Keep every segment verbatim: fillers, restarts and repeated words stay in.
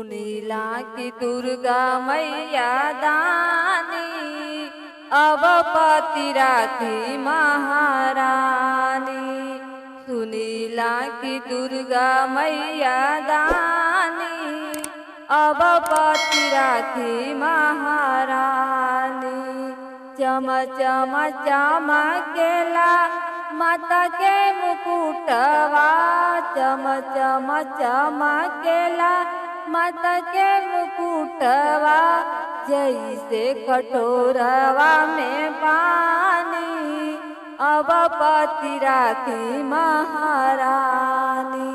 सुनीला कि दुर्गा मैया दानी, अब पति राखी महारानी। सुनीला कि दुर्गा मैया दानी, अब पति राखी महारानी। चम चम चमकेला माता के मुकुटवा, चम चम चमकेला माता के मुकुटवा, जैसे कटोरवा में पानी, अब पति राखी महारानी।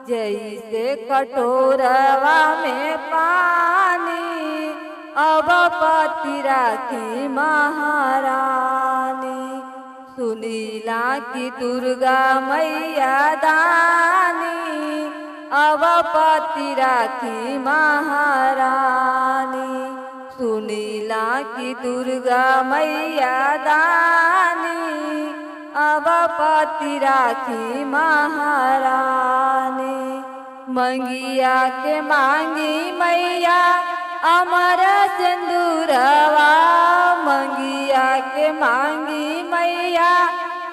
जैसे कटोरवा में पानी, अब पति राखी महारानी। सुनीला कि दुर्गा मैया दानी, अब पति राखी महारानी। सुनीला कि दुर्गा मैया दानी, अब पति राखी महारानी। मंगिया के मांगी मैया अमर सिंदूरवा, मंगिया के मांगी मैया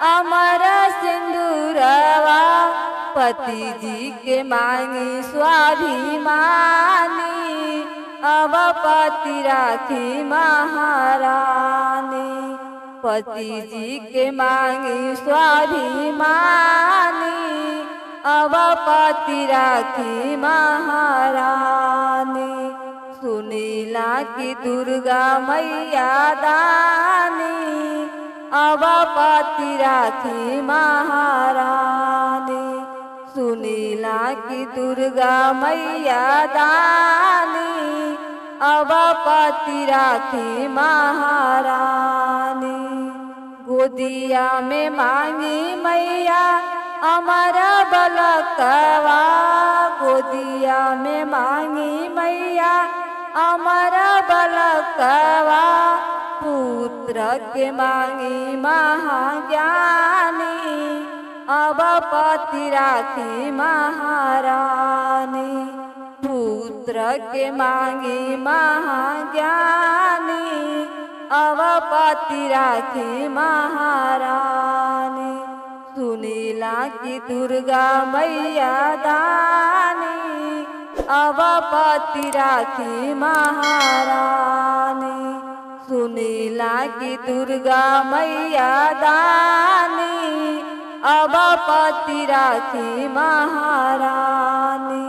अमर सिंदूरवा, पति जी के मांगी स्वाभिमानी, अब पति राखी महारानी। पति जी के मांगी स्वाभिमानी, अब पति राखी महारानी। सुनीला कि दुर्गा मैया दानी, अब पति राखी महारानी। सुनीला कि दुर्गा मैया दानी, अब पति राखी महारानी। गोदिया में मांगी मैया अमर बलकवा, गोदिया में मांगी मैया अमर बलकवा, पुत्र के मांगी महाज्ञानी, अब पति राखी महारानी। पुत्र के मांगी महाज्ञानी, अब पति राखी महारानी। सुनीला कि दुर्गा मैया दानी, अब पति राखी महारानी। सुनीला कि दुर्गा मैया दानी, अब पति राखी महारानी।